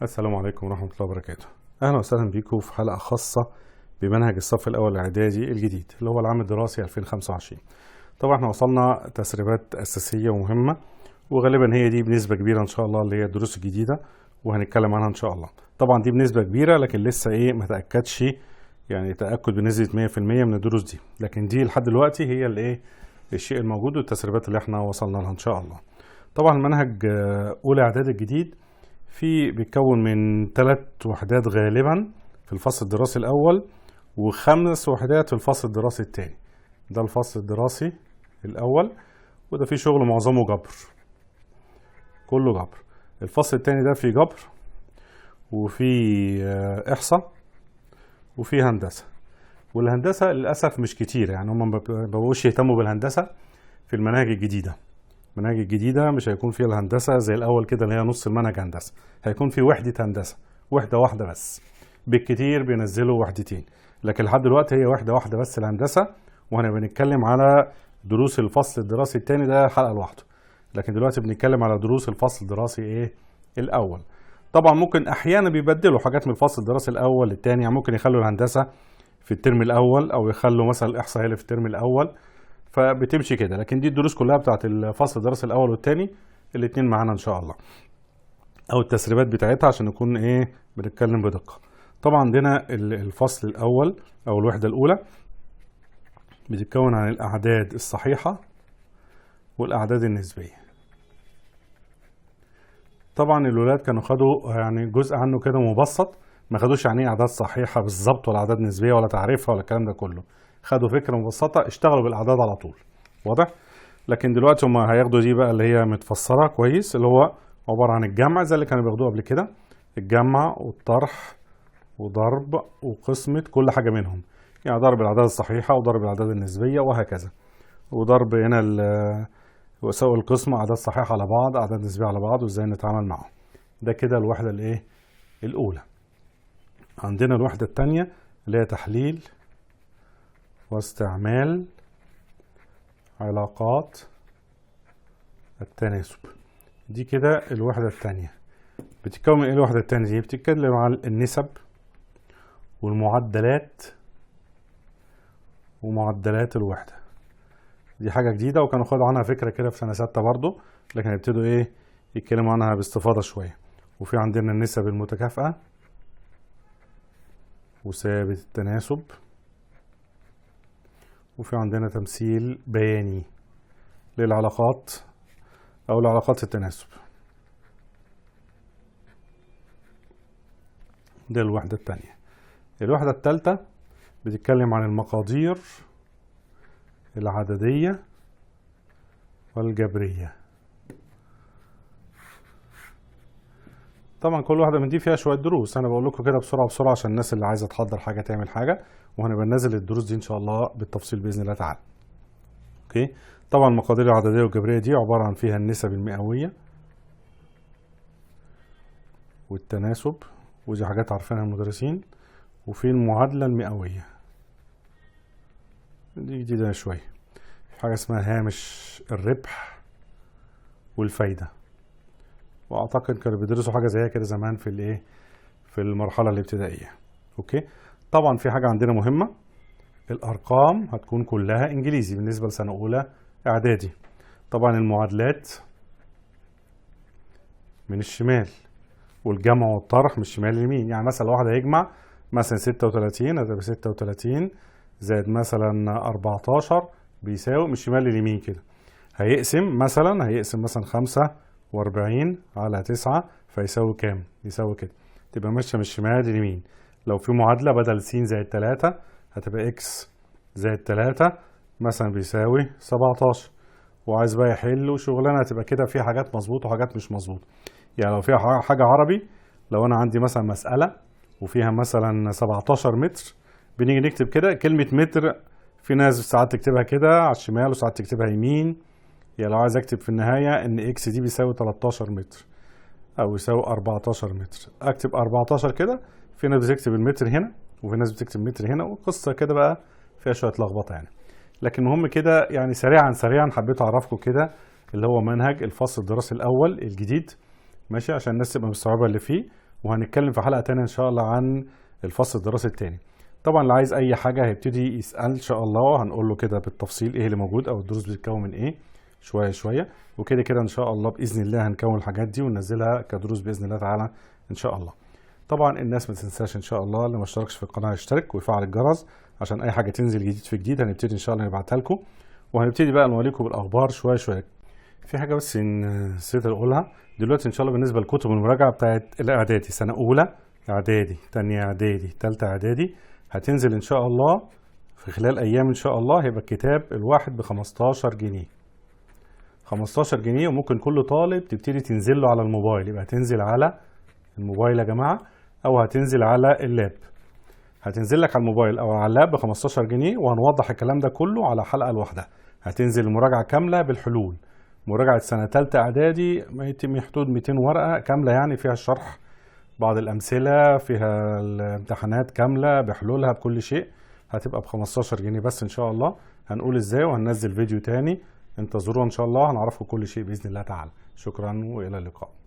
السلام عليكم ورحمة الله وبركاته. أهلا وسهلا بيكم في حلقة خاصة بمنهج الصف الأول الإعدادي الجديد اللي هو العام الدراسي 2025. طبعا احنا وصلنا تسريبات أساسية ومهمة، وغالبا هي دي بنسبة كبيرة إن شاء الله اللي هي الدروس الجديدة وهنتكلم عنها إن شاء الله. طبعا دي بنسبة كبيرة، لكن لسه ما تأكدش، يعني تأكد بنسبة 100% من الدروس دي، لكن دي لحد دلوقتي هي اللي الشيء الموجود والتسريبات اللي احنا وصلنا لها إن شاء الله. طبعا المنهج أولى إعدادي الجديد في بيتكون من 3 وحدات غالبا في الفصل الدراسي الأول، و5 وحدات في الفصل الدراسي الثاني. ده الفصل الدراسي الأول، وده فيه شغل معظمه جبر، كله جبر. الفصل الثاني ده فيه جبر وفيه إحصاء وفيه هندسة، والهندسة للأسف مش كتير، يعني هم ما بقوش يهتموا بالهندسة في المناهج الجديدة. المناهج الجديدة مش هيكون فيها الهندسة زي الأول كده اللي هي نص المنهج هندسة، هيكون في وحدة هندسة، وحدة واحدة بس، بالكتير بينزلوا وحدتين، لكن لحد دلوقتي هي وحدة واحدة بس الهندسة. وهنا بنتكلم على دروس الفصل الدراسي الثاني، ده حلقة لوحده، لكن دلوقتي بنتكلم على دروس الفصل الدراسي الأول. طبعا ممكن أحيانا بيبدلوا حاجات من الفصل الدراسي الأول للثاني، يعني ممكن يخلوا الهندسة في الترم الأول، أو يخلوا مثلا الإحصاء اللي في الترم الأول، فبتمشي كده. لكن دي الدروس كلها بتاعت الفصل الدراسي الاول والثاني، الاثنين معانا ان شاء الله، او التسريبات بتاعتها عشان نكون بنتكلم بدقة. طبعا عندنا الفصل الاول او الوحدة الاولى بتتكون عن الاعداد الصحيحة والاعداد النسبية. طبعا الولاد كانوا خدوا يعني جزء عنه كده مبسط، ما خدوش يعني ايه اعداد صحيحه بالظبط ولا اعداد نسبيه ولا تعريفها ولا الكلام ده كله، خدوا فكرة مبسطة، اشتغلوا بالأعداد على طول، واضح؟ لكن دلوقتي هم هياخدوا دي بقى اللي هي متفسرة كويس، اللي هو عبارة عن الجمع زي اللي كانوا بياخدوه قبل كده، الجمع والطرح وضرب وقسمة كل حاجة منهم، يعني ضرب الأعداد الصحيحة وضرب الأعداد النسبية وهكذا، وضرب هنا وسوء القسمة، أعداد صحيحة على بعض، أعداد نسبية على بعض، وازاي نتعامل معهم. ده كده الوحدة الأولى. عندنا الوحدة الثانية اللي هي تحليل واستعمال علاقات التناسب. دي كده الوحدة الثانية. بتتكون من ايه الوحدة الثانية دي؟ بتتكلم عن النسب والمعدلات ومعدلات الوحدة. دي حاجة جديدة وكانوا خدوا عنها فكرة كده في سنة 6 برضو، لكن هيبتدوا يتكلموا عنها باستفاضة شوية. وفي عندنا النسب المتكافئة وثابت التناسب، وفي عندنا تمثيل بياني للعلاقات أو لعلاقات التناسب. ده الوحدة الثانية. الوحدة الثالثة بتتكلم عن المقادير العددية والجبرية. طبعا كل واحدة من دي فيها شوية دروس، أنا بقول لكم كده بسرعة بسرعة عشان الناس اللي عايزة تحضر حاجة تعمل حاجة، وهنبقى ننزل الدروس دي إن شاء الله بالتفصيل بإذن الله تعالى. أوكي. طبعا المقادير العددية والجبرية دي عبارة عن فيها النسب المئوية والتناسب، ودي حاجات عارفينها المدرسين، وفي المعادلة المئوية دي جديدة شوية، في حاجة اسمها هامش الربح والفايدة، واعتقد كانوا بيدرسوا حاجة زيها كده زمان في في المرحلة الابتدائية. okay. طبعا في حاجة عندنا مهمة، الارقام هتكون كلها انجليزي بالنسبة لسنه اولى اعدادي. طبعا المعادلات من الشمال، والجمع والطرح من الشمال لليمين، يعني مثلا لو واحد هيجمع مثلا 36 هتبقى 36 زائد مثلا 14 بيساوي من الشمال لليمين كده. هيقسم مثلا 45 على 9 فيساوي كام؟ يساوي كده، تبقى ماشية من الشمال لليمين. لو في معادلة بدل س زائد 3 هتبقى x زائد 3 مثلا بيساوي 17، وعايز بقى يحل وشغلانه، هتبقى كده في حاجات مظبوطة وحاجات مش مظبوطة. يعني لو فيها حاجة عربي، لو انا عندي مثلا مسالة وفيها مثلا 17 متر، بنيجي نكتب كده كلمة متر، في ناس ساعات تكتبها كده على الشمال وساعات تكتبها يمين. يعني لو عايز اكتب في النهاية ان x دي بيساوي 13 متر او يساوي 14 متر، اكتب 14 كده، في ناس بتكتب المتر هنا وفي ناس بتكتب متر هنا، والقصة كده بقى فيها شوية لخبطة يعني. لكن المهم كده يعني سريعا سريعا حبيت اعرفكم كده اللي هو منهج الفصل الدراسي الاول الجديد، ماشي، عشان الناس تبقى مستوعبة اللي فيه. وهنتكلم في حلقة تانية ان شاء الله عن الفصل الدراسي التاني. طبعا اللي عايز اي حاجة هيبتدي يسأل ان شاء الله، هنقول له كده بالتفصيل ايه اللي موجود او الدروس بتتكون من ايه شوية شوية وكده كده ان شاء الله باذن الله هنكون الحاجات دي وننزلها كدروس باذن الله تعالى ان شاء الله. طبعا الناس ما تنساش ان شاء الله اللي ما اشتركش في القناة يشترك ويفعل الجرس عشان اي حاجة تنزل جديد في جديد هنبتدي ان شاء الله نبعتها لكم، وهنبتدي بقى نوريكم بالاخبار شوية شوية. في حاجة بس نسيت اقولها دلوقتي ان شاء الله بالنسبة لكتب المراجعة بتاعت الاعدادي، سنة اولى اعدادي، تانية اعدادي، تالتة اعدادي، هتنزل ان شاء الله في خلال ايام ان شاء الله. هيبقى الكتاب الواحد ب 15 جنيه، 15 جنيه، وممكن كل طالب تبتدي تنزل له على الموبايل، يبقى هتنزل على الموبايل يا جماعة او هتنزل على ال lap، هتنزل لك على الموبايل او على ال lap ب 15 جنيه، وهنوضح الكلام ده كله على حلقة لوحدها. هتنزل المراجعة كاملة بالحلول، مراجعه سنة ثالثة اعدادي حدود 200 ورقة كاملة، يعني فيها الشرح، بعض الامثلة، فيها الامتحانات كاملة بحلولها بكل شيء. هتبقى ب 15 جنيه بس ان شاء الله. هنقول ازاي وهننزل فيديو تاني، انتظرونا ان شاء الله، هنعرفكم كل شيء باذن الله تعالى. شكرا والى اللقاء.